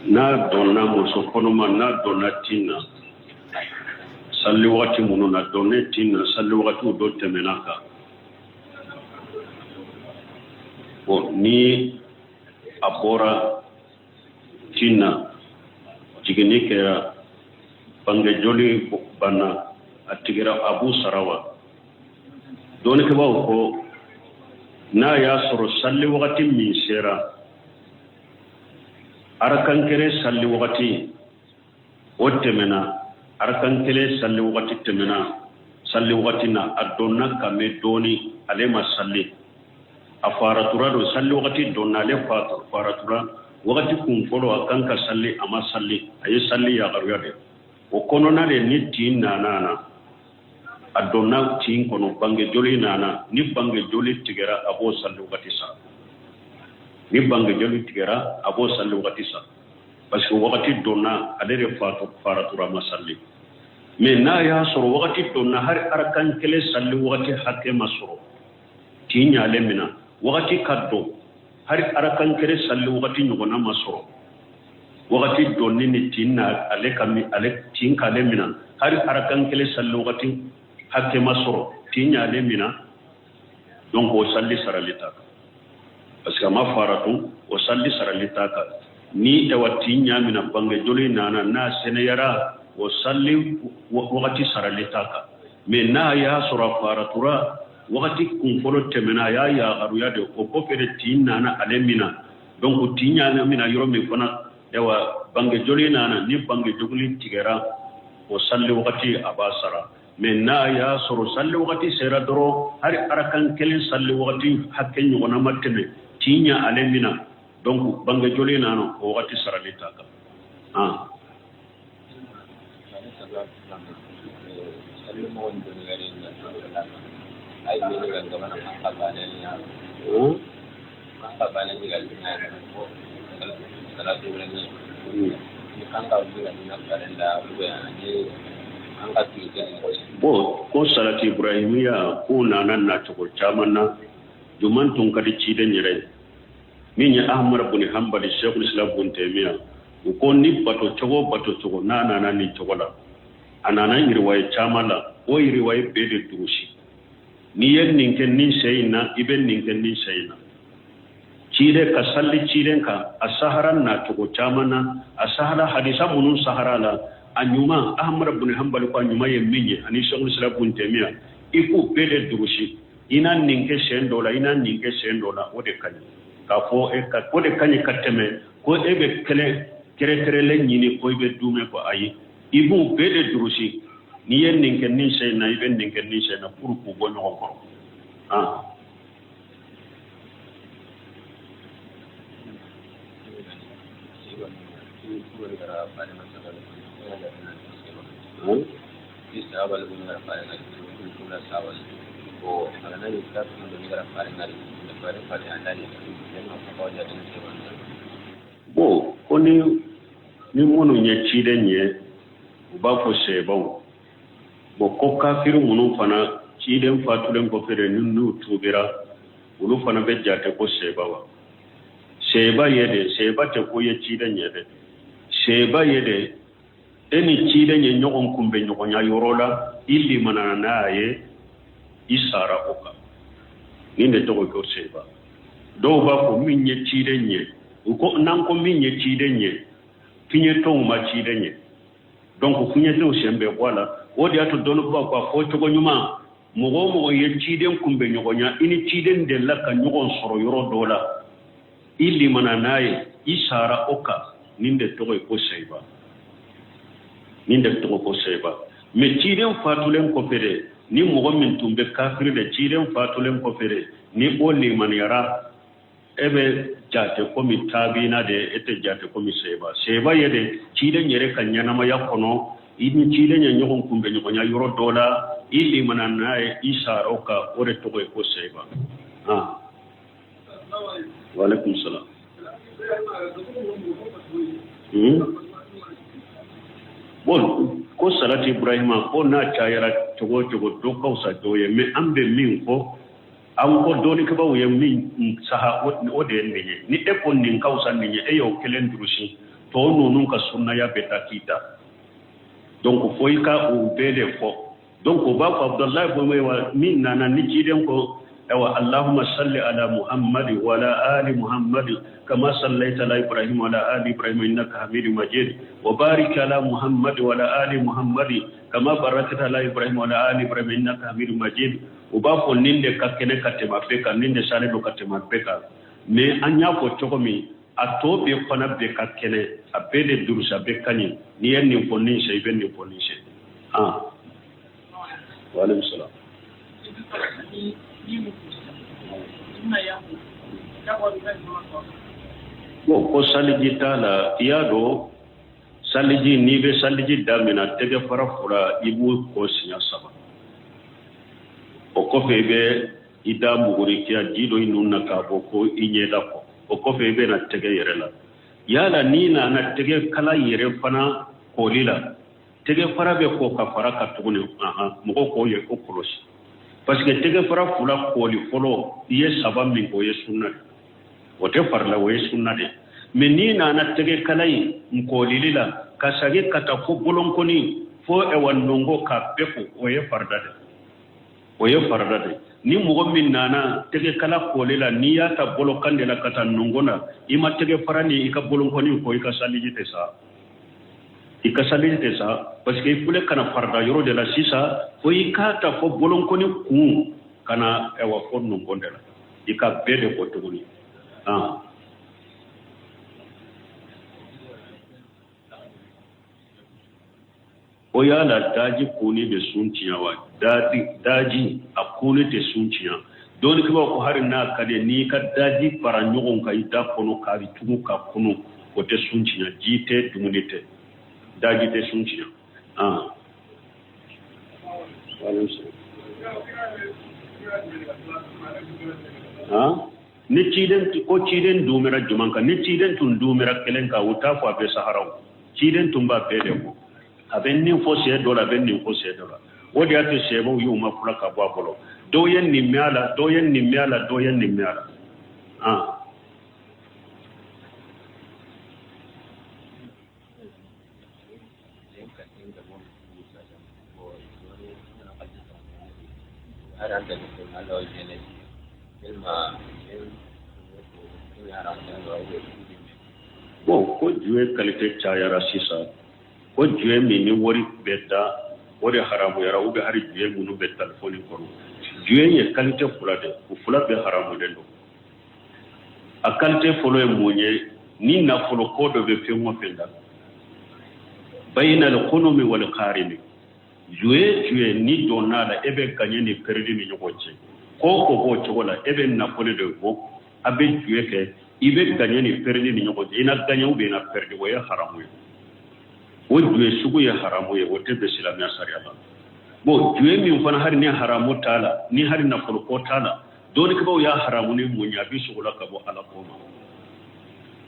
N'a dɔnna muso kɔnɔma, n'a dɔnna tin na sali wagati minnu na, dɔnnen tin na sali wagatiw dɔ tɛmɛna kan, bon, ni a bɔra tin na, jiginni kɛra, bange joli banna, a tigɛra, a b'u sara wa? Dɔnnikɛbaaw ko n'a y'a sɔrɔ sali wagati min sera, arakan kelen sali wagati o tɛmɛna, arakan kelen sali wagati tɛmɛna sali wagati na, a dɔnna ka mɛn dɔɔni, ale ma sali, a faratura don, sali wagati dɔnna, ale faratura wagati kun fɔlɔ, a kan ka sali, a ma sali, a ye sali yagaruya de o kɔnɔna de. Ni tin nana na, a donna tin kɔnɔ, bange joli nana, ni bange joli tigɛra, a b'o sali wagati sara. Ni bange joli tigɛra, a b'o sali wagati sara, parce que wagati donna, ale de faratura, ma sali. Mais n'a y'a sɔrɔ wagati donna, hali arakan kelen sali wagati hakɛ ma sɔrɔ, tin y'ale minɛ, wagati ka don, hali arakan kelen sali wagati ɲɔgɔnna ma sɔrɔ, wagati donni ni tin na ale ka ale tin k'ale minɛ, hali arakan kelen sali wagati hakɛ ma sɔrɔ, tin y'ale minɛ, donc o sali sarali t'a kan, parce que a ma faratu, o sali sarali t'a kan. Ni awa tin y'a minɛ, bange joli nana, n'a sɛnɛyara, o sali wagati sarali t'a kan. Mais n'a y'a sɔrɔ a faratura, wagati kunfɔlɔ tɛmɛna, a y'a yagaruya de, o kɔfɛ de tin nana ale minɛ, donc tin y'a minɛ yɔrɔ min fana, ayiwa, bange joli nana, ni bange joli tigɛra, o sali wagati a b'a sara. Mais n'a y'a sɔrɔ sali wagati sera dɔrɔn, hali arakan kelen sali wagati hakɛ ɲɔgɔnna ma tɛmɛ, tin y'ale minɛ, donc bange joli nana, o wagati sarali t'a kan ah. Bon, ko salati ibrahimiya k'o nana nacogo caman na, juman tun ka di ciden yɛrɛ ye, min ye Ahmad bun Hanbali, Sheikhul Islam bun Taymiya, u ko ni bato cogo bato cogo n'a nana nin cogo la, a nana yiriwaye caman la, o yiriwaye bɛɛ de durusi. N'i ye nin kɛ nin sen in na, i bɛ nin kɛ nin sen in na. Ciden ka sali ciden kan, a sahara nacogo caman na, a sahara hadisa minnu sahara la, a ɲuman, Ahmad bun Hanbali ko a ɲuman ye min ye, ani Sheikhul Islam bun Taymiya, i k'u bɛɛ de durusi. I na nin kɛ sen dɔ la, i na nin kɛ sen dɔ la, o de ka ɲi k'a fɔ e ka o de ka ɲi ka tɛmɛ ko e bɛ kelen kɛrɛnkɛrɛnlen ɲini ko i bɛ dumɛ ko. Ayi, i b'u bɛɛ de durusi. N'i ye nin kɛ nin sen na, i bɛ nin kɛ nin sen na pour k'u bɔ ɲɔgɔn kɔrɔ ah. Bon, ko ni minnu ye ciden ye, u b'a fɔ sebaw. Bon, ko kafiri minnu fana ciden fatulen kɔfɛ de, ni n'u tubira, olu fana bɛ jate ko seba wa? Seba ye de, seba tɛ ko ye ciden ye dɛ. Seba ye de, e ni ciden ye ɲɔgɔn kunbɛn ɲɔgɔnya yɔrɔ la, i limanana n'a ye, i sara o kan, nin de tɔgɔ ko seba. Dɔw b'a fɔ min ye ciden ye, u ko n'an ko min ye ciden ye, fiɲɛtɔw ma ciden ye, donc fiɲɛtɔw sen bɛ bɔ a la. O de y'a to dɔnnibagaw k'a fɔ cogo ɲuman, mɔgɔ o mɔgɔ ye ciden kunbɛn ɲɔgɔnya, i ni ciden delila ka ɲɔgɔn sɔrɔ yɔrɔ dɔ la, i limana n'a ye, i sara o kan, nin de tɔgɔ ye ko seyiba, nin de tɔgɔ ko seyiba. Mais ciden fatulen kɔfɛ de, ni mɔgɔ min tun bɛ kafiri de, ciden fatulen kɔfɛ de, ni o limaniyara, e bɛ jate komi taabina de, e tɛ jate komi seba. Seba ye de ciden yɛrɛ ka ɲɛnamaya kɔnɔ, i ni ciden ye ɲɔgɔn kunbɛn ɲɔgɔnya yɔrɔ dɔ la, i limana n'a ye, i sara o kan, o de tɔgɔ ye ko seba. Ah, waaleykum salam. Bon, ko salati ibrahima ko n'a cayara cogo o cogo, dɔ ka fisa dɔ ye. Mais an bɛ min fɔ, an ko dɔnnikɛbaaw ye min saha, o de ye nin ye. Ni e ko nin ka fisa nin ye, e y'o kelen durusi. tɔ ninnu ka sunnaya bɛ taa k'i dan. Donc fo i ka o bɛɛ de fɔ. Donc o b'a fɔ Abudulayi bun wa min nana ni ciden ko ayiwa Allahumma salli ala Muhammadi wa ala ali Muhammadi kama sallaita ala Ibrahim wa ala ali Ibrahim innaka Hamidum Majid wa barik ala Muhammadi wa ala ali Muhammadi kama barakta ala Ibrahim wa ala ali Ibrahim innaka Hamidum Majid. U b'a fɔ nin de ka kɛnɛ ka tɛmɛ bɛɛ kan, nin de salen don ka tɛmɛ bɛɛ kan. Mais an y'a fɔ cogo min, a tɔ bɛɛ fana bɛɛ ka kɛnɛ, a bɛɛ de durusi, a bɛɛ ka ɲi. N'i ye nin fɔ nin sɛ, i bɛ nin fɔ nin sɛ. Ah, wa aleykum salam. Bon, ko saliji t'a la. I y'a dɔn, saliji, n'i bɛ saliji damina, tɛgɛ fara fila i b'o ko siɲɛ saba. O kɔfɛ i bɛ i da muguri k'i ji don i nun na k'a bɔ ko i ɲɛda kɔ. O kɔfɛ i bɛ na tɛgɛ yɛrɛ la. Yala n'i nana tɛgɛ kala yɛrɛ fana koli la, tɛgɛ fara bɛ ko ka fara ka tuguni. Ahan, mɔgɔ k'o ye o kɔlɔsi, parce que tɛgɛ fara fila koli fɔlɔ, i ye saba min k'o ye sunna de, o tɛ farila, o ye sunna de. Mais n'i nana tɛgɛ kala in kolili la ka segin ka taa fo bolonkɔni, fo ɛwa nɔngɔn k'a bɛɛ ko, o ye farida de, o ye farida de. Ni mɔgɔ min nana tɛgɛ kala koli la, n'i y'a ta bolokan de la ka taa nɔngɔn na, i ma tɛgɛ fara ni i ka bolonkɔni ko, i ka saliji tɛ sa, i ka saliji tɛ sa, parce que i filɛ ka na farida yɔrɔ de la sisan. Fo i k'a ta fo bolonkɔni kun ka na ɛwa fo nɔngɔn de la, i ka bɛɛ de ko tuguni. Ah, o yala daji kunni bɛ sun tiɲɛ wa? Daji a kunni tɛ sun tiɲɛ. Dɔnnikɛbaaw ko hali n'a ka di n'i ka daji fara ɲɔgɔn kan i da kɔnɔ k'a bɛ tugu ka kunu, o tɛ sun tiɲɛ. Ji tɛ, dumuni tɛ, daji tɛ sun tiɲɛ. Ah, ni ciden ko ciden duumɛra jumɛn kan? Ni ciden tun duumɛra kelen kan, u t'a fɔ a bɛ saharaw. Ciden tun b'a bɛɛ de fɔ. A bɛ nin fɔ siɲɛ dɔ la, a bɛ nin fɔ siɲɛ dɔ la. O de y'a to sahabaw y'u ma fula ka bɔ a bolo. Dɔw ye nin mɛn a la, dɔw ye nin mɛn a la, dɔw ye nin mɛn a la. Ah, bon, ko jouet qualité cayara sisan, ko jouet min ni wari bɛ da, o de haramuyara, ou bien hali jouet minnu bɛ telefɔni kɔnɔ. Jouet ye qualité fila de, o fila bɛɛ haramulen don. A qualité fɔlɔ ye mun ye? Ni nafolo ko dɔ bɛ fɛn o fɛn la, bayina al-ghunmi wal gharimi, jouet jouet ni donna la, e bɛ gagner ni perdre ni ɲɔgɔn cɛ. Ko o ko b'o cogo la, e bɛ nafolo de bɔ, a bɛ jouet kɛ, i bɛ gagner ni perdre ni ɲɔgɔn cɛ, i na gagner ou bien i na perdre, o ye haramu ye. O jouet sugu ye haramu ye, o tɛ bɛn silamɛya sariya la. Bon, jouet min fana hali ni haramu t'a la, ni hali nafolo ko t'a la, dɔnnikɛbaaw y'a haramu ni mun ye? A b'i sogola ka bɔ ala ko ma,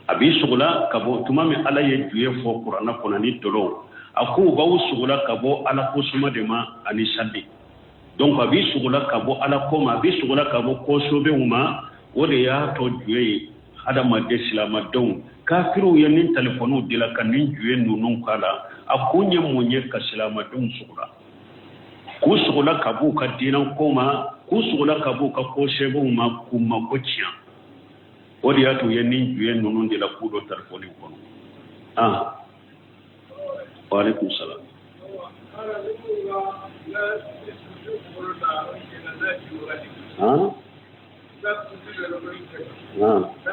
a b'i sogola ka bɔ. Tuma min ala ye jouet fɔ kuranna kɔnɔ ni dɔlɔw, a ko u b'aw sogola ka bɔ ala ko suma de ma ani sali. Donc a b'i sogola ka bɔ ala ko ma, a b'i sogola ka bɔ ko sɛbɛw ma. O de y'a to jouet ye hadamaden silamadenw kafiriw ye nin telefɔniw dila ka nin jouet ninnu k'a la. A kun ye mun ye? Ka silamadenw sogola, k'u sogola ka b'u ka diinɛ ko ma, k'u sogola ka b'u ka ko sɛbɛnw ma, k'u mako tiɲɛ. O de y'a to u ye nin jouet ninnu dila k'u don telefɔni kɔnɔ. Ah, wa aleykum salam. Ah, ah,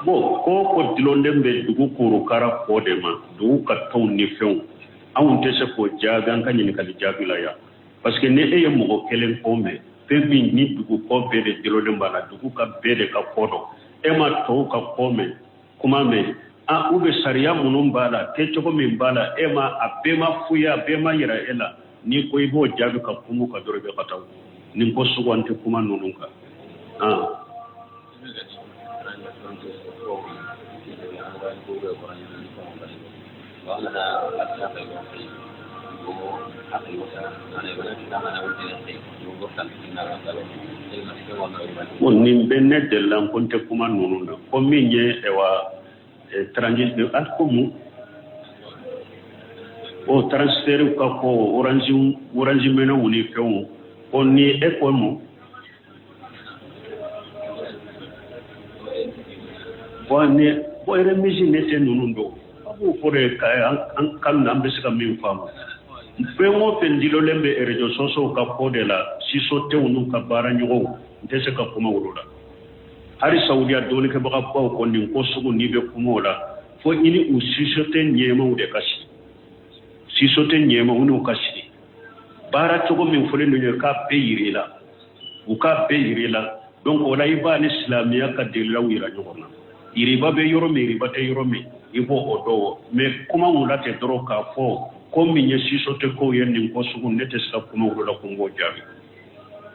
Bon, ko ko dulonnen bɛ dugu korokara ko de ma, dugu ka tɔnw ni fɛnw, anw tɛ se k'o jaabi an ka ɲininkali jaabi la yan, parce que ni e ye mɔgɔ kelen ko mɛn, fɛn min ni dugu ko bɛɛ de dulonnen b'a la, dugu ka bɛɛ de ka ko dɔn, e ma tɔw ka ko mɛn, kuma mɛn. A ou bien sariya minnu b'a la, kɛcogo min b'a la, e ma a bɛɛ ma f'u ye, a bɛɛ ma yira e la. N'i ko i b'o jaabi ka kuma kan dɔrɔn, i bɛ ka taa nin ko sugu, an tɛ kuma ninnu kan. Ah, ko nin bɛ ne delila ko n tɛ kuma ninnu na, ko min ye ɛwa transit hali ko mun o transfert ka ko Orange, Orange Money ni fɛnw, ko ni e ko mun bon ni bon remise ne tɛ ninnu dɔn. A b'o fɔ de ka an kan na, an bɛ se ka min faamu, fɛn o fɛn dilolen bɛ réseaux sociaux ka ko de la, sisotew n'u ka baara ɲɔgɔnw, n tɛ se ka kuma olu la. Hali Saudiya dɔnnikɛbagabaw ko nin ko sugu, n'i bɛ kuma o la, fo i ni u sisote ɲɛmaw de ka sigi, sisote ɲɛmaw n'u ka sigi, baara cogo min fɔlen don ye, k'a bɛɛ yir'i la, u k'a bɛɛ yir'i la. Donc o la, i b'a ni silamɛya ka delilaw yira ɲɔgɔn na, yiriba bɛ yɔrɔ min, yiriba tɛ yɔrɔ min, i b'o o dɔn. Mais kuma la tɛ dɔrɔn k'a fɔ ko min ye sisote kow ye, nin ko sugu, ne tɛ se ka kuma olu la ko n b'o jaabi.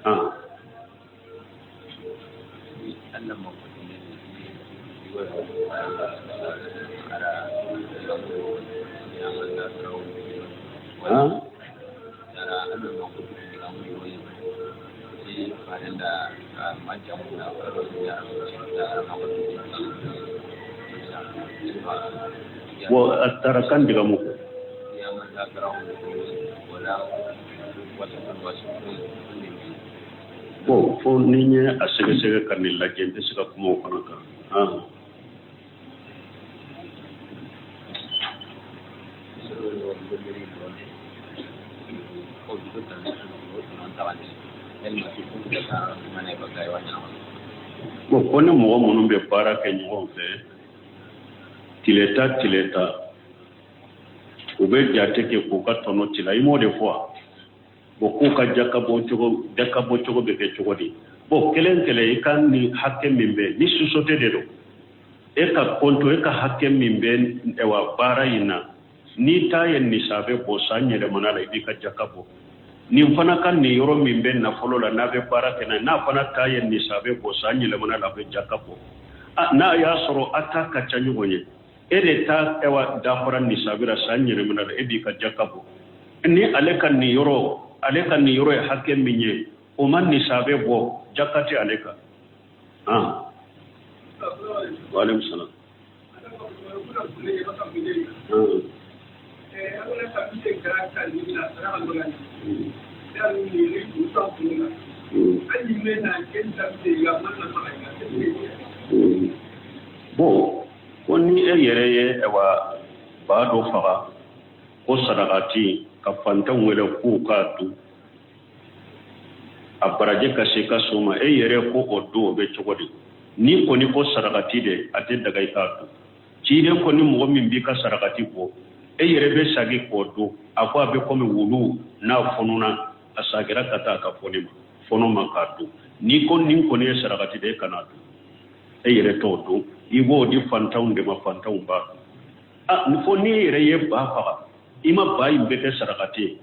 Ah, ah. Bon, a taara kan diga mu. Bon, fo ni n ye a sɛgɛsɛgɛ ka nin lajɛ, n tɛ se ka kuma o fana kan. Ah, bon, ko ni mɔgɔ minnu bɛ baara kɛ ɲɔgɔn fɛ tile ta tile ta, u bɛ jate kɛ k'u ka tɔnɔ tila, i m'o de fɔ wa? Bon, k'u ka jaka bɔ cogo, jaka bɔ cogo bɛ kɛ cogo di? Bon, kelen kelen, i ka nin hakɛ min bɛ ni société de don, e ka compte, e ka hakɛ min bɛ wa baara in na, n'i ta ye nisabe bɔ san yɛlɛmana la, i b'i ka jaka bɔ. Nin fana ka nin yɔrɔ min bɛ nafolo la, n'a bɛ baara kɛ n'a ye, n'a fana ta ye nisabe bɔ san yɛlɛmana la, a bɛ jaka bɔ. N'a y'a sɔrɔ a ta ka ca ɲɔgɔn ye, e de ta ɛwa dafara nisabe la san yɛlɛmana la, e b'i ka jaka bɔ. Ni ale ka nin yɔrɔ, ale ka nin yɔrɔ ye hakɛ min ye, o ma nisabe bɔ, jaka tɛ ale kan. Ah, wa alaikum salam. Bon, ko ni e yɛrɛ ye ɛwa ba dɔ faga ko sarakati ka fantanw wele k'u k'a dun, a baraji ka se ka so ma, e yɛrɛ ko o dun, o bɛ cogo di? N'i kɔni ko sarakati de, a tɛ daga i k'a dun. Ciden ko ni mɔgɔ min b'i ka sarakati bɔ, e yɛrɛ bɛ sagi k'o dun, a ko a bɛ komi wulu n'a fununa, a sagira ka taa a ka fɔni ma fɔnɔ ma k'a dun. N'i ko nin kɔni ye sarakati de ye, kana dun, e yɛrɛ t'o dun, i b'o di fantanw de ma, fantanw b'a dun. A fo n'i yɛrɛ ye ba faga, i ma ba in bɛɛ kɛ sarakati ye,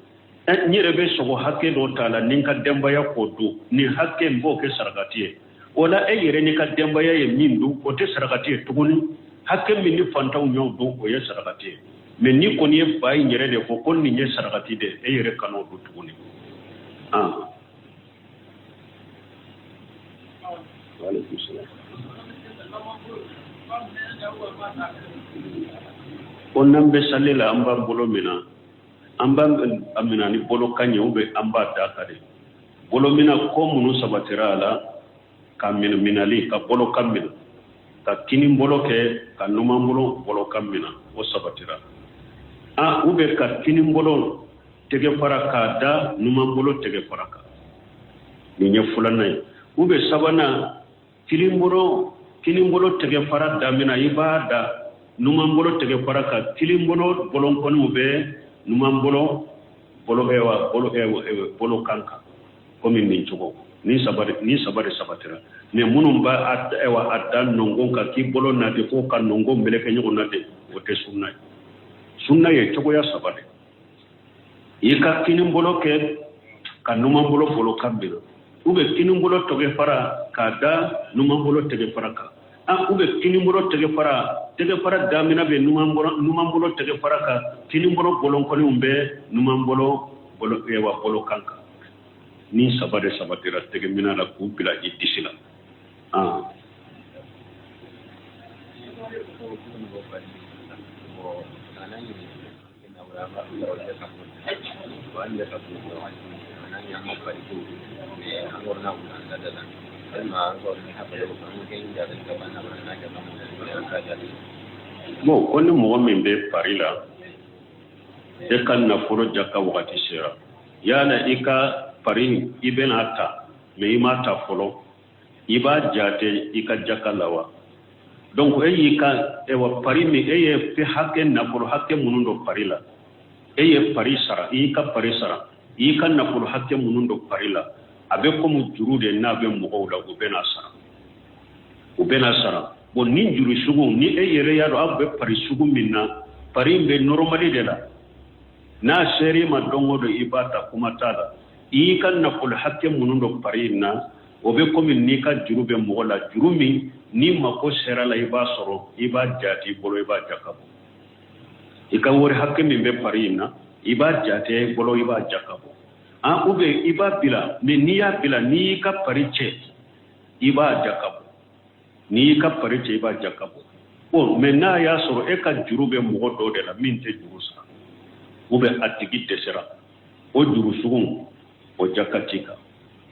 n yɛrɛ bɛ sogo hakɛ dɔ t'a la ni n ka denbaya k'o dun, nin hakɛ n b'o kɛ sarakati ye. O la, e yɛrɛ n'i ka denbaya ye min dun, o tɛ sarakati ye tuguni. Hakɛ min ni fantanw y'o dun, o ye sarakati ye. Mais n'i kɔni ye ba in yɛrɛ de fɔ ko nin ye sarakati de, e yɛrɛ kan'o dun tuguni. Ah, waaleykum salaam. Ko n'an bɛ sali la, an b'an bolo minɛ, an b'a minɛ ni bolo kan ye ou bien an b'a da kan de? Bolo minɛ ko minnu sabatira a la, ka minɛ minɛli ka bolo kan minɛ, ka kini bolo kɛ ka numan bolo bolo kan minɛ, o sabatira. A ou bien ka kini bolo tɛgɛ fara k'a da numan bolo tɛgɛ fara kan, nin ye filanan ye. Ou bien sabanan, kinin bolo tɛgɛ fara damina, i b'a da numan bolo tɛgɛ fara kan, kinin bolo bolonkɔniw bɛ numan bolo bolo bolo kan kan komi nin cogo. Ni saba de ni saba de sabatira. Mais minnu b'a ayiwa a da nɔnkɔn kan k'i bolo nati fo ka nɔnkɔn meleke ɲɔgɔn na ten, o tɛ sunna ye. Sunna ye cogoya saba de: i ka kinin bolo kɛ ka numan bolo bolokan minɛ, ou bien kinin bolo tɛgɛ fara k'a da numan bolo tɛgɛ fara kan, ou bien kinin bolo tɛgɛ fara, tɛgɛ fara damina bɛ numan bolo tɛgɛ fara kan, kinin bolo bolonkɔniw bɛ numan bolo bolo ayiwa bolokan kan. Ni saba de sabatira tɛgɛ minɛ la k'u bila i disi la. Bon, ko ni mɔgɔ min bɛ pari la, e ka nafolo jaka wagati sera, yala i ka pari i bɛna ta, mais i m'a ta fɔlɔ, i b'a jate i ka jaka la wa? Donc e y'i ka ewa pari min, e ye fɛn hakɛ, nafolo hakɛ minnu don pari la, e ye pari sara, i y'i ka pari sara, i y'i ka nafolo hakɛ minnu don pari la, a bɛ komi juru de n'a bɛ mɔgɔw la, u bɛna sara, u bɛna sara. Bon, ni juru sugu ni e yɛrɛ y'a dɔn aw bɛ pari sugu min na, pari in bɛ normali de la, n'a ser'i ma don o don i b'a ta, kuma t'a la. I y'i ka nafolo hakɛ minnu don pari in na, o bɛ komi n'i ka juru bɛ mɔgɔ la, juru min n'i mako sera la i b'a sɔrɔ, i b'a jate i bolo, i b'a jaka bɔ. I ka wari hakɛ min bɛ pari in na, i b'a jate i bolo, i b'a jaka bɔ. An ou bien i b'a bila, mais n'i y'a bila, n'i y'i ka pari cɛ, i b'a jaka bɔ. N'i y'i ka pari cɛ, i b'a jaka bɔ. Bon, mais n'a y'a sɔrɔ e ka juru bɛ mɔgɔ dɔw de la min tɛ juru sara, ou bien a tigi dɛsɛra, o juru sugu o jaka t'i kan,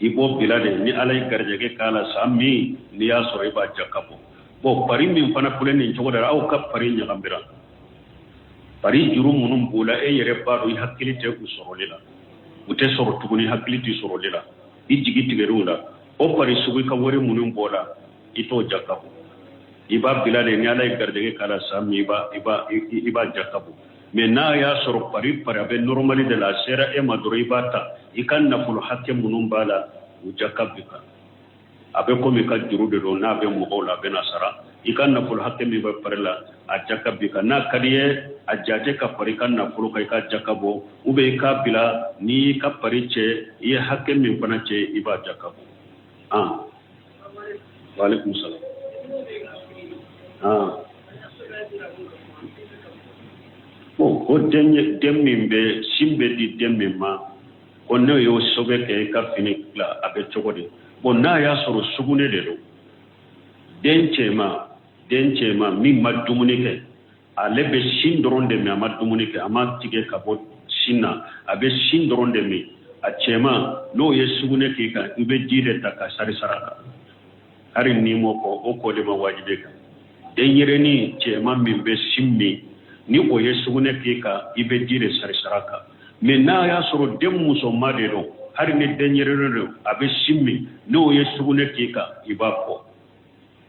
i b'o bila de. Ni Ala ye garijɛgɛ k'a la san min n'i y'a sɔrɔ, i b'a jaka bɔ. Bon, pari min fana filɛ nin cogo de la, aw ka pari ɲagamira, pari juru minnu b'o la, e yɛrɛ b'a dɔn i hakili tɛ u sɔrɔli la, u tɛ sɔrɔ tuguni, hakili tɛ sɔrɔli la, i jigi tigɛr'u la, o pari sugu i ka wari minnu b'o la, i t'o jaka bɔ, i b'a bila de. Ni Ala ye garijɛgɛ k'a la san min, i b'a jaka bɔ. Mais n'a y'a sɔrɔ pari a bɛ normali de la, a sera e ma dɔrɔn i b'a ta, i ka nafolo hakɛ minnu b'a la, u jaka b'i kan. A bɛ komi i ka juru de don, n'a bɛ mɔgɔw la, a bɛna sara. I ka nafolo hakɛ min bɛ pari la, a jaka b'i kan. N'a ka di ye, a jate ka fara i ka nafolo kan, i ka jaka bɔ, ou bien i k'a bila, n'i y'i ka pari cɛ, i ye hakɛ min fana cɛ, i b'a jaka bɔ. Ah, waaleykum salam. Ah, bon, ko den, den min bɛ sin bɛ di den min ma, ko n'o y'o sɛbɛn kɛ i ka fini la, a bɛ cogo di? Bon, n'a y'a sɔrɔ sugunɛ de don, den cɛman, den cɛman min ma dumuni kɛ, ale bɛ sin dɔrɔn de min, a ma dumuni kɛ, a ma tigɛ ka bɔ sin na, a bɛ sin dɔrɔn de min, a cɛman n'o ye sugunɛ k'i kan, i bɛ ji de ta ka sari sara kan. Hali n'i m'o kɔ, o kɔ de ma wajibi kan. Denyɛrɛnin cɛman min bɛ sin min, ni o ye sugunɛ k'i kan, i bɛ ji de sari sara kan. Mais n'a y'a sɔrɔ den musoman de don, hali ni denyɛrɛnin don, a bɛ sin min, n'o ye sugunɛ k'i kan, i b'a kɔ.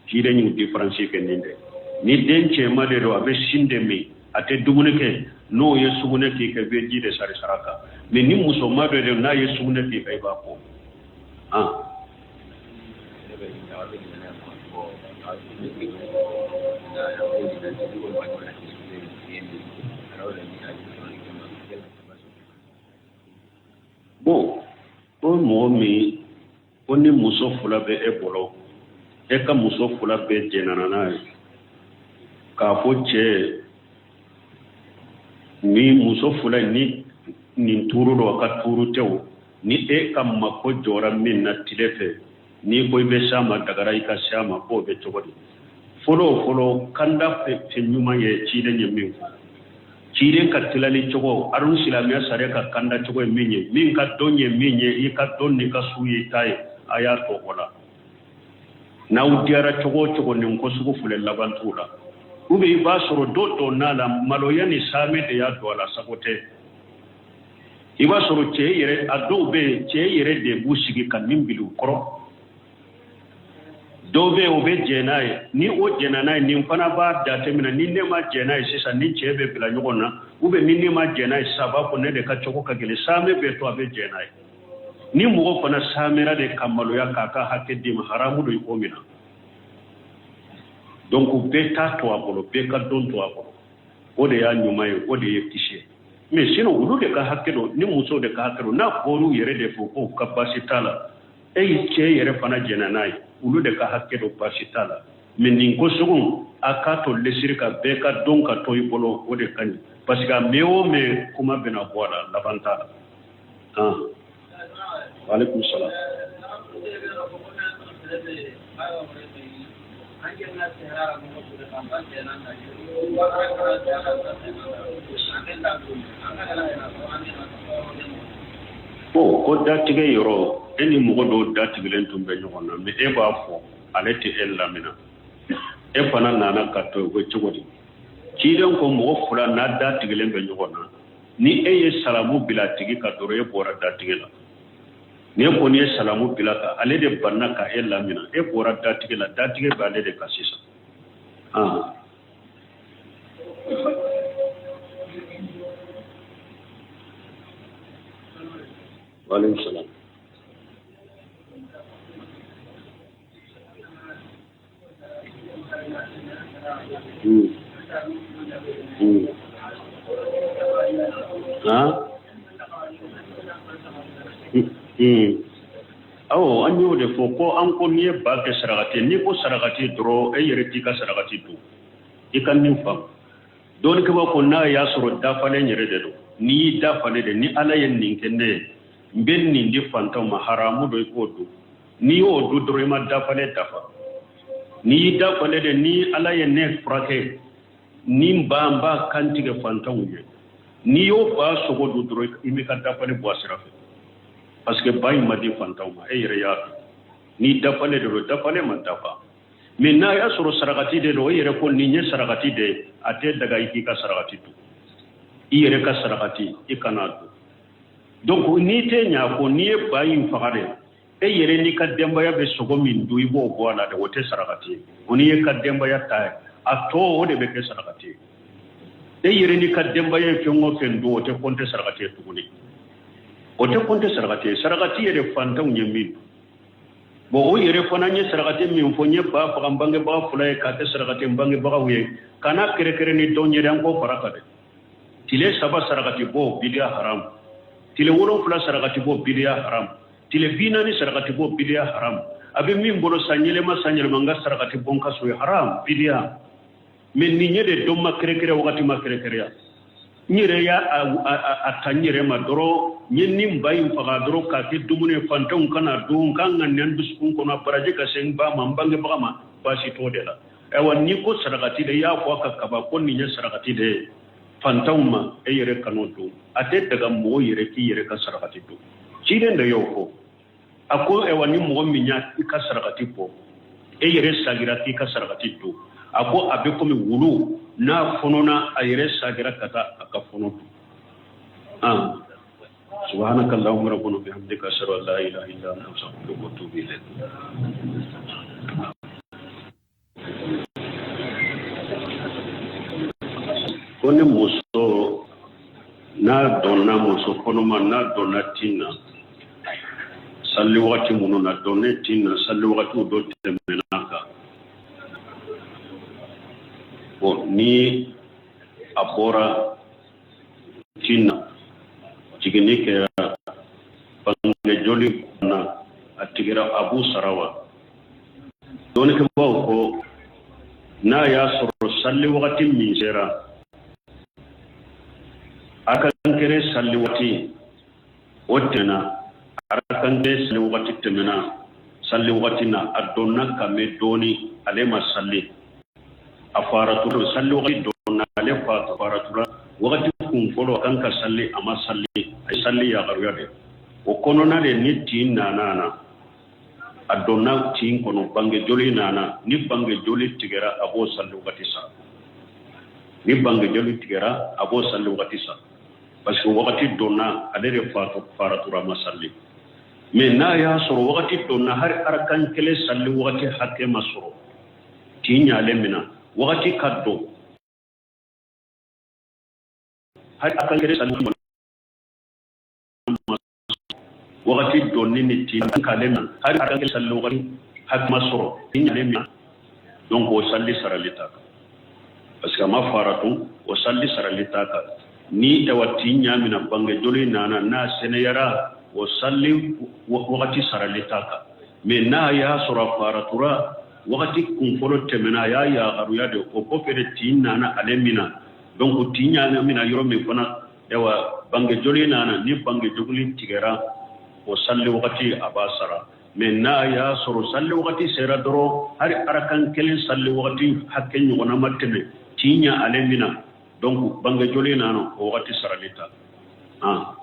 Ciden y'u différence kɛ nin de: ni den cɛman de don, a bɛ sin de min, a tɛ dumuni kɛ, n'o ye sugunɛ k'i kan, i bɛ ji de sari sara kan. Mais ni musoman dɔ de don, n'a ye sugunɛ k'i kan, i b'a kɔ. Ah, bon, ko mɔgɔ min ko ni muso fila bɛ e bolo, e ka muso fila bɛɛ jɛnana n'a ye k'a fɔ cɛ ni muso fila ni nin tuuru don, a ka tuuru tɛ o, ni e ka mako jɔra min na tile fɛ, n'i ko i bɛ s'a ma, dagara i ka s'a ma, k'o bɛ cogo di? Fɔlɔ fɔlɔ, kanda fɛn ɲuman ye, ciden ye min fɔ, ciden ka tilali cogo, arun silamɛya sariya ka kanda cogo ye min ye, min ka dɔn ye min ye, i ka dɔn n'i ka su ye ta ye, a y'a to o la. N'aw diyara cogo o cogo, nin ko sugu filɛ, laban t'u la. Ou bien i b'a sɔrɔ dɔ donn'a la, maloya ni saamɛ de y'a don a la, sago tɛ. I b'a sɔrɔ cɛ yɛrɛ, a dɔw bɛ yen, cɛ yɛrɛ de b'u sigi ka nin bila u kɔrɔ. Dɔw bɛ yen, o bɛ jɛn n'a ye. Ni o jɛnna n'a ye, nin fana b'a jateminɛ: ni ne ma jɛn n'a ye sisan, ni cɛ bɛ bila ɲɔgɔn na, ou bien ni ne ma jɛn n'a ye sisan, a b'a fɔ ne de ka cogo ka gɛlɛn. Saamɛ bɛ to, a bɛ jɛn n'a ye. Ni mɔgɔ fana saamɛra de ka maloya k'a ka hakɛ d'i ma, haramu don i k'o minɛ. Donc bɛɛ t'a to a bolo, bɛɛ ka dɔn to a bolo, o de y'a ɲuman ye, o de ye kisi ye. Mais sinon olu de ka hakɛ don, ni musow de ka hakɛ don, n'a bɔr'u yɛrɛ de fɛ k'u ka baasi t'a la, e y'i cɛ yɛrɛ fana jɛnna n'a ye, olu de ka hakɛ don, baasi t'a la. Mais nin ko sugu, a k'a to lesiri ka bɛɛ ka dɔn ka to i bolo, o de ka ɲi, parce que a mɛn o mɛn, kuma bɛna bɔ a la, laban t'a la. Ah, waaleykum salaam. Ko ko datigɛ yɔrɔ, e ni mɔgɔ dɔw datigɛlen tun bɛ ɲɔgɔn na, mais e b'a fɔ ale tɛ e lamina, e fana nana ka to o bɛ cogo di? Ciden ko mɔgɔ fila n'a datigɛlen bɛ ɲɔgɔn na, ni e ye salamu bila a tigi kan dɔrɔn, e bɔra datigɛ la. Ni e kɔni ye salamu bila kan, ale de banna ka e lamina, e bɔra datigɛ la, datigɛ bɛ ale de kan sisan. Ah. Waaleykum salaam. Ah? Awɔ, an y'o de fɔ ko an ko n'i ye ba kɛ sarakati, n'i ko sarakati dɔrɔn, e yɛrɛ t'i ka sarakati dun. I ka nin faamu. Dɔnnikɛbaa ko n'a y'a sɔrɔ dafalen yɛrɛ de don, n'i y'i dafalen de, ni Ala ye nin kɛ ne ye, n bɛ nin di fantanw ma, haramu don i k'o dun. N'i y'o dun dɔrɔn, i ma dafalen dafa. N'i y'i dafalen de, ni Ala ye ne furakɛ, ni n ba, n b'a kantigɛ fantanw ye, n'i y'o ba sogo dun dɔrɔn, i m'i ka dafalen bɔ a sira fɛ, parce que ba in ma di fantanw ma, e yɛrɛ y'a dun. N'i dafalen de don, dafalen ma dafa. Mais n'a y'a sɔrɔ sarakati de don, e yɛrɛ ko nin ye sarakati de ye, a tɛ daga i k'i ka sarakati dun. I yɛrɛ ka sarakati, i kan'a dun. Donc n'i tɛ ɲa ko n'i ye ba in faga de, e yɛrɛ n'i ka denbaya bɛ sogo min dun, i b'o bɔ a la dɛ, o tɛ sarakati ye. O n'i ye ka denbaya ta ye, a tɔ o de bɛ kɛ sarakati ye. E yɛrɛ n'i ka denbaya ye fɛn o fɛn dun, o tɛ kɔnte sarakati ye tuguni, o tɛ kɔnte sarakati ye. Sarakati yɛrɛ, fantanw ye min dun. Bon, o yɛrɛ fana, n ye sarakati min fɔ, n ye ba faga n bangebaga fila ye k'a kɛ sarakati n bangebagaw ye, kana kɛrɛkɛrɛ ni dɔn yɛrɛ, an k'o fara kan dɛ. Tile 3 sarakati bɔ, bidiya haram. Tile 7 sarakati bɔ, bidiya haram. Tile 40 sarakati bɔ, bidiya haram. A bɛ min bolo, san yɛlɛma, san yɛlɛma, n ka sarakati bɔ n ka so ye, haram, bidiya. Mais nin ye de don ma kɛrɛkɛrɛ, wagati ma kɛrɛkɛrɛya. N yɛrɛ y'a a ta n yɛrɛ ma dɔrɔn, n ye nin ba in faga dɔrɔn k'a kɛ dumuni ye, fantanw kana dun, n kan ka nin dusukun kɔnɔ, baraji ka se n ba ma, n bangebaga ma, baasi t'o de la. Ayiwa, n'i ko sarakati de, i y'a fɔ a ka kaba ko nin ye sarakati de ye fantanw ma, e yɛrɛ kan'o dun. A tɛ daga mɔgɔ yɛrɛ k'i yɛrɛ ka sarakati dun. Ciden de y'o fɔ. A ko ayiwa, ni mɔgɔ min y'a i ka sarakati bɔ, e yɛrɛ sagira k'i ka sarakati dun, a ko a bɛ komi wulu n'a fɔnɔna, a yɛrɛ sagira ka taa a ka fɔnɔ dun. Ah, subhanaka allahumma rabbana bihamdika, ashhadu an la ilaha illa anta, astaghfiruka wa atubu ilayk. Ko ni muso n'a dɔnna, muso kɔnɔma n'a dɔnna tin na sali wagati minnu na, dɔnnen tin na sali wagatiw dɔ tɛmɛna kan, bon, ni a bɔra tin na, jiginni kɛra, bange joli na a tigɛra, a b'u sara wa? Dɔnnikɛbaaw ko n'a y'a sɔrɔ sali wagati min sera, arakan kelen sali wagati o tɛmɛna, arakan kelen sali wagati tɛmɛna sali wagati na, a dɔnna ka mɛn dɔɔni, ale ma sali, a faratura sali wagati dɔnna, ale faratura wagati kun fɔlɔ, a kan ka sali, a ma sali, a ye sali yagaruya de o kɔnɔna de. Ni tin nana na, a donna tin kɔnɔ, bange joli nana, ni bange joli tigɛra, a b'o sali wagati sa. Ni bange joli tigɛra, a b'o sali wagati sa, parce que wagati donna, ale de faratura, ma sali. Mais n'a y'a sɔrɔ wagati donna, hali arakan kelen sali wagati hakɛ ma sɔrɔ, tin y'ale minɛ, wagati ka don, hali arakan kelen sali ma, Wagati donni ni tin k'ale ma hali arakan kelen salli wagati hakɛ ma sɔrɔ tin y'ale minɛ, donc o salli sarali t'a kan parce que a ma faratu, o salli sarali t'a kan. Ni awa tin y'a minɛ, bange joli nana, n'a sɛnɛyara, o salli wagati sarali t'a kan. Mais n'a y'a sɔrɔ a faratura, wagati kunfɔlɔ tɛmɛna, a y'a yagaruya de, o kɔfɛ de tin nana ale minɛ. Donc tin y'a minɛ yɔrɔ min fana, ayiwa bange joli nana, ni bange joli tigɛra, o salli wagati a b'a sara. Mais n'a y'a sɔrɔ salli wagati sera dɔrɔn, hali arakan kelen salli wagati hakɛ ɲɔgɔnna ma tɛmɛ, tin ya ale minɛ, donc bange joli nana, o wagati sarali t'a kan.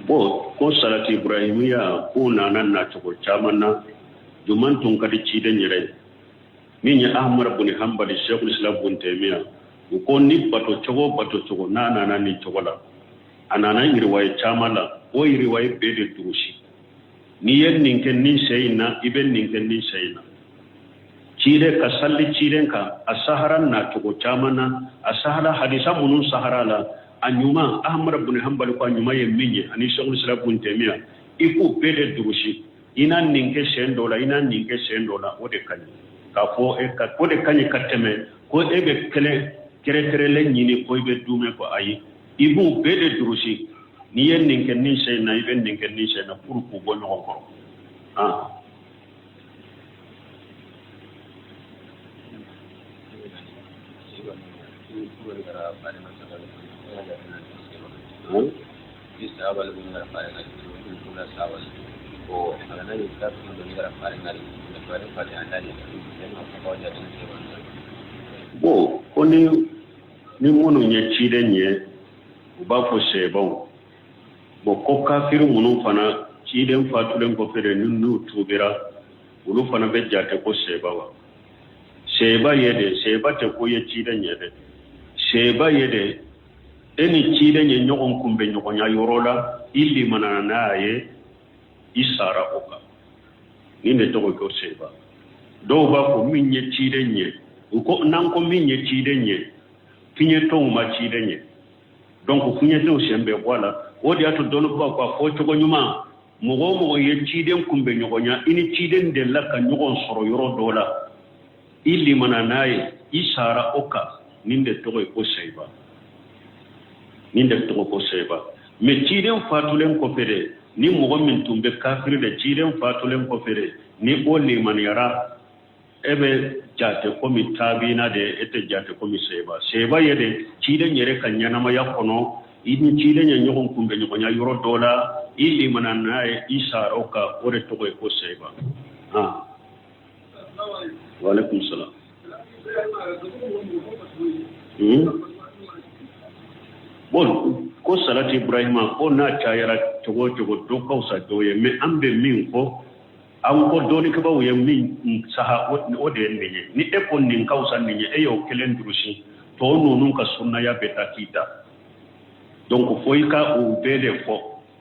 Bon, ko salati ibrahimiya ko nana nacogo caman na, juman tun ka di ciden yɛrɛ ye min ye Ahmad bun Hanbali, Sheikhul Islam bun Taymiya, u ko ni bato cogo bato cogo n'a nana nin cogo la, a nana yiriwaye caman la, o yiriwaye bɛɛ de durusi. N'i ye nin kɛ nin sen in na, i bɛ nin kɛ nin sen in na. Ciden ka salli ciden kan, a sahara nacogo caman na, a sahara hadisa minnu sahara la, a ɲuman, Ahmad bun Hanbali ko a ɲuman ye min ye, ani Sheikhul Islam bun Taymiya, i k'u bɛɛ de durusi. I na nin kɛ sen dɔ la, i na nin kɛ sen dɔ la, o de ka ɲi k'a fɔ e ka o de ka ɲi ka tɛmɛ ko e bɛ kelen kɛrɛnkɛrɛnlen ɲini ko i bɛ dumɛ ko ayi, i b'u bɛɛ de durusi. N'i ye nin kɛ nin sen na, i bɛ nin kɛ nin sen na pour k'u bɔ ɲɔgɔn kɔrɔ. Ah. Bon, ko ni ni minnu ye ciden ye, u b'a fɔ sebaw. Bon, ko kafiri minnu fana ciden fatulen kɔfɛ de, ni n'u tubira, olu fana bɛ jate ko seba wa? Seba ye de, seba tɛ ko ye ciden ye dɛ. Seba ye de, e ni ciden ye ɲɔgɔn kunbɛn ɲɔgɔnya yɔrɔ la, i limanana n'a ye, i sara o kan, nin de tɔgɔ ko seba. Dɔw b'a fɔ min ye ciden ye, u ko n'an ko min ye ciden ye, fiɲɛtɔw ma ciden ye, donc fiɲɛtɔw sen bɛ bɔ a la. O de y'a to dɔnnibagaw k'a fɔ cogo ɲuman, mɔgɔ o mɔgɔ ye ciden kunbɛn ɲɔgɔnya, i ni ciden delila ka ɲɔgɔn sɔrɔ yɔrɔ dɔ la, i limana n'a ye, i sara o kan, nin de tɔgɔ ye ko seba, nin de tɔgɔ ko seba. Mais ciden fatulen kɔfɛ de, ni mɔgɔ min tun bɛ kafiri de, ciden fatulen kɔfɛ de, ni o limaniyara, e bɛ jate komi tabiina de, e tɛ jate komi seba. Seba ye de ciden yɛrɛ ka ɲɛnamaya kɔnɔ, i ni ciden ye ɲɔgɔn kunbɛn ɲɔgɔnya yɔrɔ dɔ la, i limana n'a ye, i sara o kan, o de tɔgɔ ye ko seba. Waaleykum salam. Bon, ko salati ibrahima ko n'a cayara cogo o cogo, dɔ ka fisa dɔ ye. Mais an bɛ min fɔ, an ko dɔnnikɛbaaw ye min saha, o de ye nin ye. Ni e ko nin ka fisa nin ye, e y'o kelen durusi, tɔ ninnu ka sunnaya bɛ taa k'i da. Donc fo i ka o bɛɛ de fɔ.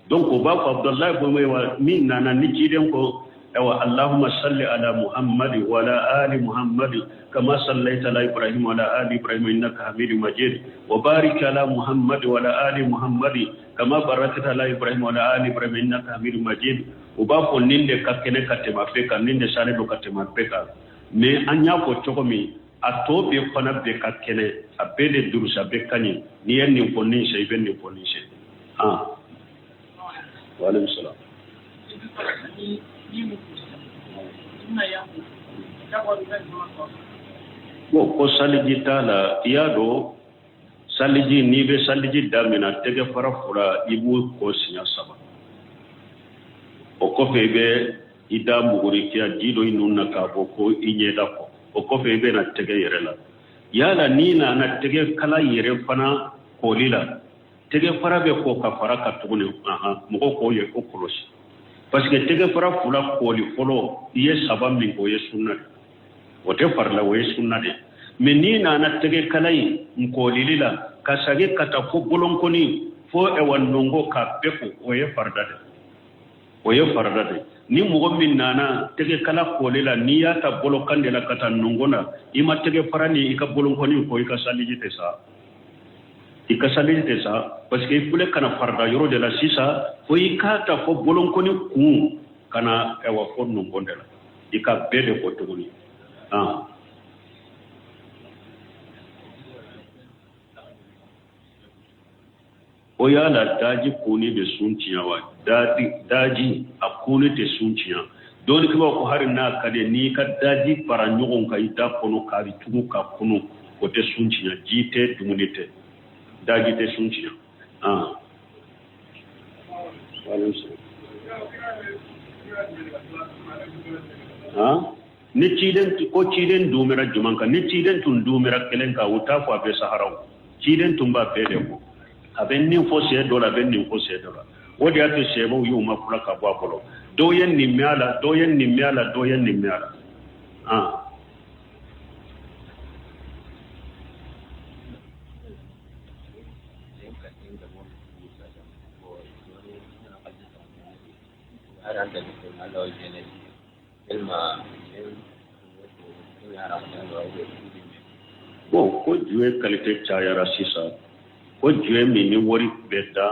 Donc o b'a fɔ Abudulayi bun wa min nana ni ciden ko ayiwa allahumma salli ala muhammadi wa ala ali muhammadi kama sallaita ala ibrahim wa ala ali ibrahim innaka hamidu majid wa barik ala muhammadi wa ala ali muhammadi kama barakta ala ibrahim wa ala ali ibrahim innaka hamidu majid. U b'a fɔ nin de ka kɛnɛ ka tɛmɛ a bɛɛ kan, nin de salen don ka tɛmɛ a bɛɛ kan. Mais an y'a fɔ cogo min, a tɔ bɛɛ fana bɛɛ ka kɛnɛ, a bɛɛ de durusi, a bɛɛ ka ɲi. N'i ye nin fɔ nin sɛ, i bɛ nin fɔ nin sɛ. Ah, waaleykum salaam. Bon, ko saliji t'a la, i y'a dɔn saliji, n'i bɛ saliji damina, tɛgɛ fara fila i b'o ko siɲɛ saba. O kɔfɛ i bɛ i da muguri k'i ji don i nun na k'a bɔ ko i ɲɛda kɔ. O kɔfɛ i bɛ na tɛgɛ yɛrɛ la. Yala n'i nana tɛgɛ kala yɛrɛ fana koli la, tɛgɛ fara bɛ ko ka fara ka tuguni, mɔgɔ k'o ye o kɔlɔsi, parce que tɛgɛ fara fila koli fɔlɔ, i ye saba min k'o ye sunna de, o tɛ farila, o ye sunna de. Mais n'i nana tɛgɛ kala in kolili la ka segin ka taa fo bolonkɔni, fo ɛwa nɔnkɔn k'a bɛɛ ko, o ye farida de, o ye farida de. Ni mɔgɔ min nana tɛgɛkala koli la, n'i y'a ta bolokan de la ka taa nɔnkɔn na, i ma tɛgɛ fara ni i ka bolonkɔni ko, i ka saliji tɛ sa, i ka saliji tɛ sa, parce que i filɛ ka na farida yɔrɔ de la sisan. Fo i k'a ta fo bolonkɔni kun ka na ɛwa fo nɔnkɔn de la, i ka bɛɛ de ko tuguni. Ah. O yala daji kunni bɛ sun tiɲɛ wa? Daji a kunni tɛ sun tiɲɛ. Dɔnnikɛbaaw ko hali n'a ka di n'i ka daji fara ɲɔgɔn kan i da kɔnɔ k'a tugu ka kunu, o tɛ sun tiɲɛ. Ji tɛ, dumuni tɛ, daji tɛ sun tiɲɛ. Ah. Ah? Ni ciden ko ciden duumɛra juman kan, ni ciden tun duumɛra kelen kan, u t'a fɔ a bɛ saharaw. Ciden tun b'a bɛɛ de ko, a bɛ nin fɔ siɲɛ dɔ la, a bɛ nin fɔ siɲɛ dɔ la. O de y'a to sahabaw y'u mafula ka bɔ a bolo. Dɔw ye nin mɛn a la, dɔw ye nin mɛn a la, dɔw ye nin mɛn a la. Ah. Bon, ko jue qualité cayara sisan, ko jue min ni wari bɛ da,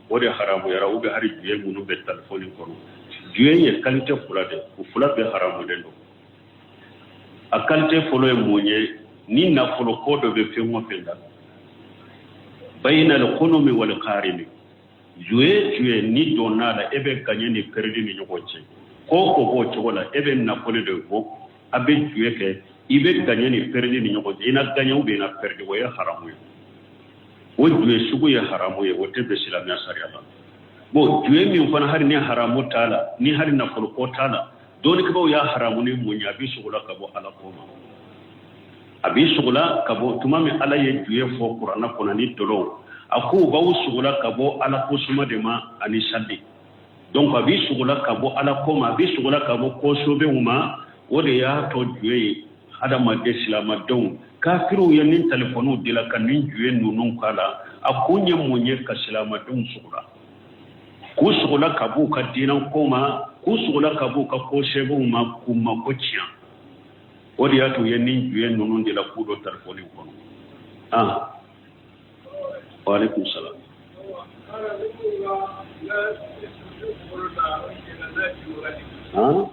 o de haramuyara, ou bien hali jue minnu bɛ telefɔni kɔnɔ. Jue ye qualité fila de, o fila bɛɛ haramulen don. A qualité fɔlɔ ye mun ye? Ni nafolo ko dɔ bɛ fɛn o fɛn la, bayna al-ghunumi wal gharimi, jue jue ni donna la, e bɛ gagner ni perdre ni ɲɔgɔn cɛ. Ko o ko b'o cogo la, e bɛ nafolo de bɔ, a bɛ jue kɛ, i bɛ gagner ni perdre ni ɲɔgɔn cɛ, i na gagner ou bien i na perdre, o ye haramu ye. O jue sugu ye haramu ye, o tɛ bɛn silamɛya sariya la. Bon, jue min fana hali ni haramu t'a la, ni hali nafolo ko t'a la, dɔnnikɛbaaw y'a haramu ni mun ye? A b'i sogola ka bɔ Ala ko ma, a b'i sogola ka bɔ. Tuma min Ala ye jue fɔ kuranna kɔnɔ ni dɔlɔw, a ko u b'aw sogola ka bɔ Ala ko suma de ma ani sali. Donc a b'i sogola ka bɔ Ala ko ma, a b'i sogola ka bɔ ko sɛbɛw ma. O de y'a to jue ye hadamaden silamadenw kafiriw ye nin telefɔniw dila ka nin jue ninnu k'a la. A kun ye mun ye? Ka silamadenw sogola, k'u sogola ka b'u ka diinɛ ko ma, k'u sogola ka b'u ka ko sɛbɛw ma, k'u mako tiɲɛ. O de y'a to u ye nin jue ninnu dila k'u don telefɔni kɔnɔ. Ah, wa alaikum salam. Ah,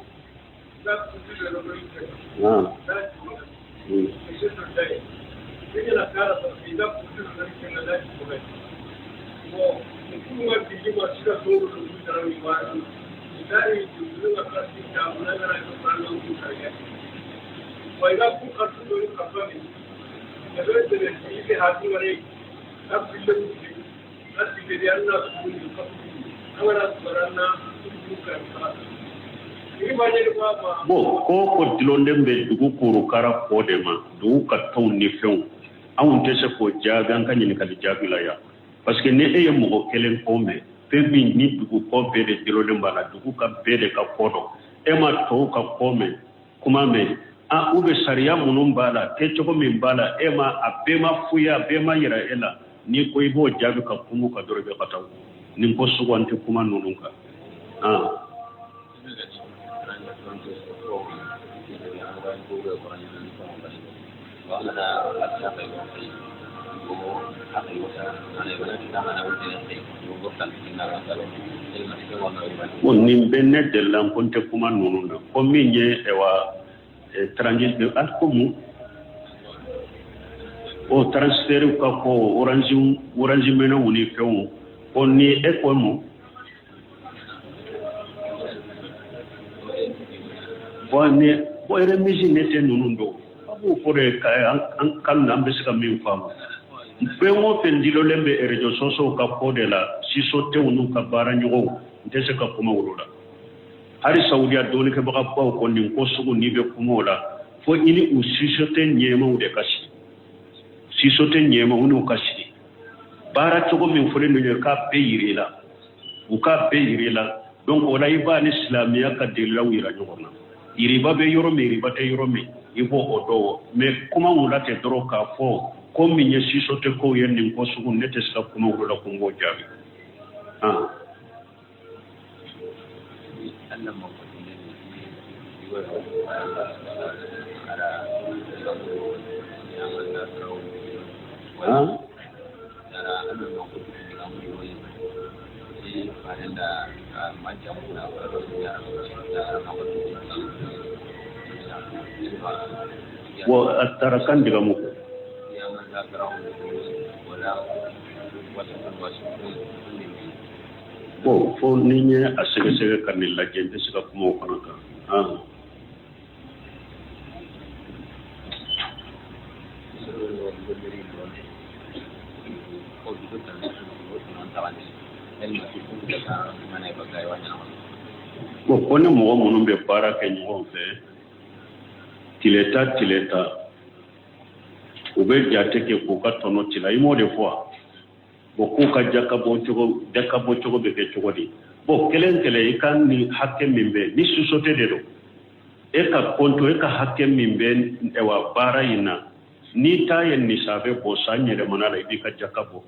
ah. Bon, ko ko dulonnen bɛ dugu korokara ko de ma, dugu ka tɔnw ni fɛnw, anw tɛ se k'o jaabi an ka ɲininkali jaabi la yan, parce que ni e ye mɔgɔ kelen ko mɛn, fɛn min ni dugu ko bɛɛ de dulonnen b'a la, dugu ka bɛɛ de ka ko dɔn, e ma tɔw ka ko mɛn, kuma mɛn, a u bɛ sariya minnu b'a la, kɛcogo min b'a la, e ma a bɛɛ ma f'u ye, a bɛɛ ma yira e la, n'i ko i b'o jaabi ka kuma ka dɔrɔn, i bɛ ka taa nin ko sugu, an tɛ kuma ninnu kan. Ah. Ko nin bɛ ne delila ko n tɛ kuma ninnu na, ko min ye ɛwa transit hali ko mun o transfert ka ko Orange, Orange Money ni fɛnw ko ni e ko mun. Bon, ni bon remise ne tɛ ninnu dɔn, a b'o fɔ de ka an kan na, an bɛ se ka min faamu. Fɛn o fɛn dilolen bɛ réseaux sociaux ka ko de la, sisotew n'u ka baara ɲɔgɔnw, n tɛ se ka kuma olu la. Hali Saudiya dɔnnikɛbagabaw ko nin ko sugu, n'i bɛ kuma o la, fo i ni u sisote ɲɛmaw de ka sigi, sisote ɲɛmaw n'u ka sigi, baara cogo min fɔlen don ye, k'a bɛɛ yir'i la, u k'a bɛɛ yir'i la. Donc o la i b'a ni silamɛya ka delilaw yira ɲɔgɔn na, yiriba bɛ yɔrɔ min, yiriba tɛ yɔrɔ min, i b'o o dɔn. Mais kuma la tɛ dɔrɔn k'a fɔ Ko min ye sisote kow ye, nin ko sugu, ne tɛ se ka kuma olu la ko n b'o jaabi. Ah. Ah. Bon, a taara kan diga mu ko. Bon, fo ni n ye a sɛgɛsɛgɛ ka nin lajɛ, n tɛ se ka kuma o fana kan. Ah. Bon, ko ni mɔgɔ minnu bɛ baara kɛ ɲɔgɔn fɛ tile ta tile ta, u bɛ jate kɛ k'u ka tɔnɔ tila, i m'o de fɔ wa? Bon, k'u ka jaka bɔ cogo, jaka bɔ cogo bɛ kɛ cogo di? Bon, kelen kelen, i ka nin hakɛ min bɛ ni société de don, e ka compte, e ka hakɛ min bɛ wa baara in na, n'i ta ye nisabe bɔ san yɛlɛmana la, i b'i ka jaka bɔ.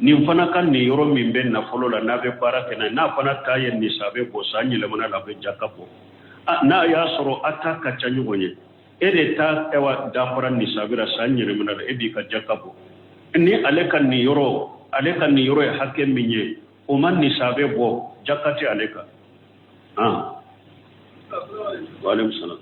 Nin fana ka nin yɔrɔ min bɛ nafolo la, n'a bɛ baara kɛ n'a ye, n'a fana ta ye nisabe bɔ san yɛlɛmana la, a bɛ jaka bɔ. N'a y'a sɔrɔ a ta ka ca ɲɔgɔn ye, e de ta ɛwa dafara nisabe la san yɛlɛmana la, e b'i ka jaka bɔ. Ni ale ka nin yɔrɔ, ale ka nin yɔrɔ ye hakɛ min ye, o ma nisabe bɔ, jaka tɛ ale kan. Ah, wa aleykum salam.